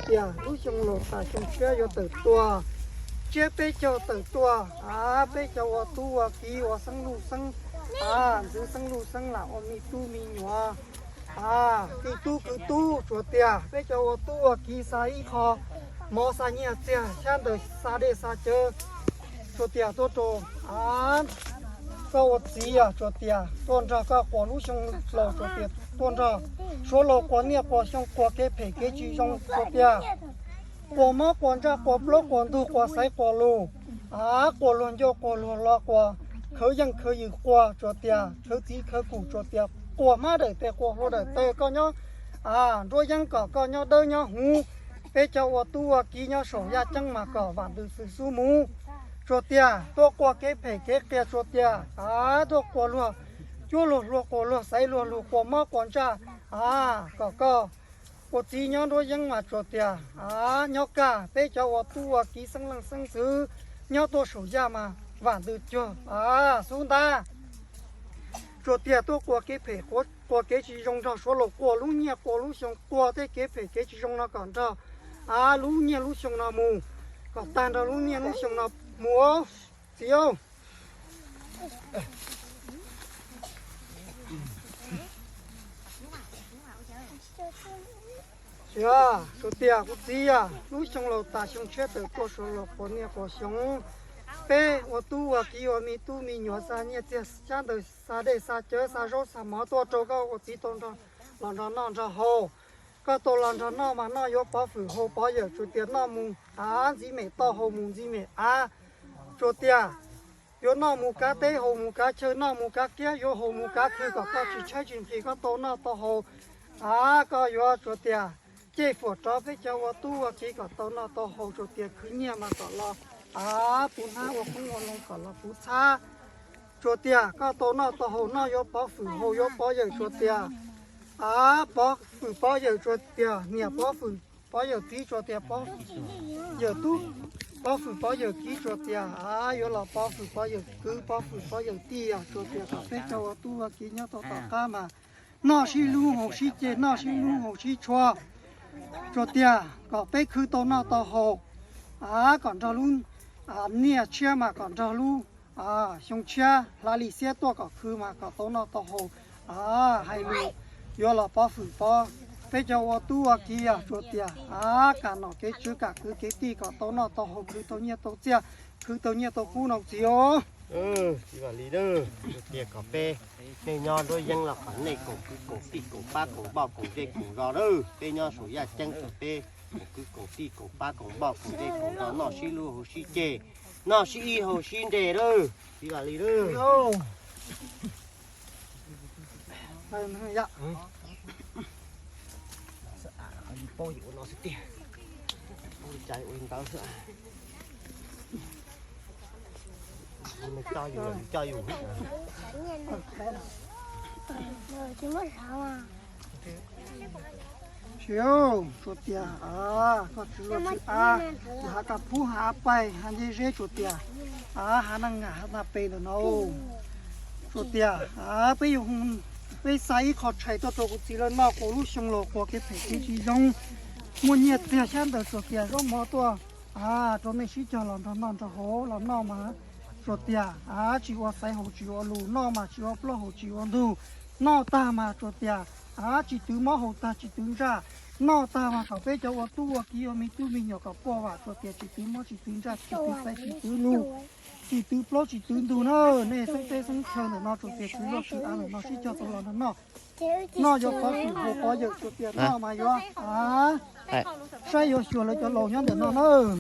Tias lub xyoo laus tas xyoo tshiab yuav tawm tuaj, tsiab peb caug tawm tuaj, a, peb cov ua tub ua kiv ua xeeb luj xeeb, a, ntxwv xeeb luj xeeb lam ua me tub me nyuam, a, kwv tub kwv tub, tsuas tias peb cov ua tub ua kiv xa ib qho mov xa nyiaj txiag xyab ntawv xa dej xa cawv, tsuas tias tuaj rau, a, koj ua txiv os, tsuas tias tuaj nrog koj quas lub xyoo laus, tsuas tias tuaj nrog suav laus quas niaj quas xyoo, quas kev phem kev tsis zoo, tsuas tias quas mob quas ntsaj quas plaub quas ntug quas xaiv quas lus, a, quas luag ncauj quas luag lo quas khawv yeej khawv ywm quas, tsuas tias khawv txiv khawv kum, tsuas tias quas hmab dawm tes quas hlua dawm taw, koj nyob, a, nruab yeeb kom koj nyob dawb nyob huv. Peb cov ua tub ua kiv nyob saum yaj ceeb mas kom vam ntws xwm xub mus. Tsuas tias tuaj quas kev phem kev qias, tsuas tias, a, tuaj quas luag cuab luag hlua quas luag xaiv luag lus quas mob quas ntsaj, a, kom koj ua txiv nyob nruab yeeb mas tsuas tias, a, nyob kaj. Peb cov ua tub ua kiv xeeb leej xeeb ntxwv nyob tuaj saum yaj mas vam ntws cuag, a, xub ntab. Tsuas tias tuaj quas kev phem quas kev tsis zoo nrog suav laus quas lub nyiaj quas lub xyoo, quas tej kev phem kev tsis zoo no kom nrog, a, lub nyiaj lub xyoo no mus, kom tag nrog lub nyiaj lub xyoo no mus, txiv. Tias, tsuas tias kuv txiv, lub xyoo laus tas xyoo tshiab tawm tuaj, suav laus quas niaj quas xyoo, peb ua tub ua kiv ua me tub me nyuam xa nyiaj txiag xyab ntawv xa dej xa cawv xa zaub xa mov tuaj rau koj ua txiv tau los nrog noj nrog haus. Koj tau los nrog noj mas noj yuav pov fwm haus pov yawm, tsuas tias noj mus av ntxiv mem tau haus mus ntxiv mem av. Tsuas tias yuav noj mus kav teb haus mus kav chaw, noj mus kav kiab yuav haus mus kav khw, kom koj tsis tshaib tsis nqhis, koj tau noj tau haus. Av, koj yuav tsuas tias cej fuam rov peb cov ua tub ua kiv kom tau noj tau haus, tsuas tias khwv nyiaj mas kom los, av, puv hnab ua qoob ua loo kom los puv txhab. Tsuas tias koj tau noj tau haus, noj yuav pov fwm haus yuav pov yawm, tsuas tias, av, pov fwm pov yawm, tsuas tias niam pov fwm pov yawm txiv, tsuas tias pov yawm tub pov fwm pov yawm kiv, tsuas tias, av, yuav los pov fwm pov yawm kwv pov fwm pov yawm tij, tsuas tias kom peb cov ua tub ua kiv nyob tau tom qab mas noj sib hlub haus sib ce, noj sib hlub haus sib tshua. Tsuas tias kom peb khwv tau noj tau haus, av, kom nrog lub, av, niaj tshiab mas kom nrog lub, av, xyoo tshiab hla li xiab tuaj kom khwv mas kom tau noj tau haus, av, hais lus yuav los pov fwm pov peb cov ua tub ua kiv, tsuas tias, av, kam nom kev tswv kam kwv kev tij kom tau noj tau haus, khwv tau nyiaj tau txiaj, khwv tau nyiaj tau kub no txiv os. Txiv Vam Lis, tsuas tias kom peb nej nyob nruab yeeb los kom nej koom kwv koom tij koom pab koom npauj koom ncej koom zos lawm. Peb nyob saum yaj ceeb tsuas peb koom kwv koom tij koom pab koom npauj koom ncej koom zos, noj sib hlub haus sib ce, noj sib ib haus sib nres lawm. Txiv Vam Lis lawm. Paub yus ua no xwb tiag, paub li cas ua li ntawd xwb. Nws coj yus los yus coj yus. Tsis, tsuas tias, a, koj tsis luag tsis av, yus hav kaj phub hav pais hav ncej zeb, tsuas tias, a, hav naj ngam hav naj pe ntawm no. Tsuas tias, a, peb yus, peb xa ib qho tshais tuaj rau kuv txiv lawv noj, quas lub xyoo laus quas kev phem kev tsis zoo, muaj nyiaj txiag xyab ntawv, tsuas tias zaub mov tuaj, a, rau nej sib cog los nrog noj nrog haus los noj mas. Tsuas tias, a, tsis ua xaiv haus tsis ua lus, noj mas tsis ua plaub haus tsis ua ntug, noj tag mas tsuas tias, a, tsis twv mob haus tag tsis twv ntsaj, noj tag mas kom peb cov ua tub ua kiv ua me tub me nyuam kom puaj vam, tsuas tias tsis twv mob tsis twv ntsaj tsis twv xaiv tsis twv lus, tsis twv plaub tsis twv ntug na. Nej xeeb teb xeeb chaw ntawm no tsuas tias tsis luag tsis av ntawm no sib cog tau los nrog noj. Noj yuav pov fwm haus pov yawm, tsuas tias noj mas yuav, a, saib yuav xyuas lawv cov laus nyob ntawm no na.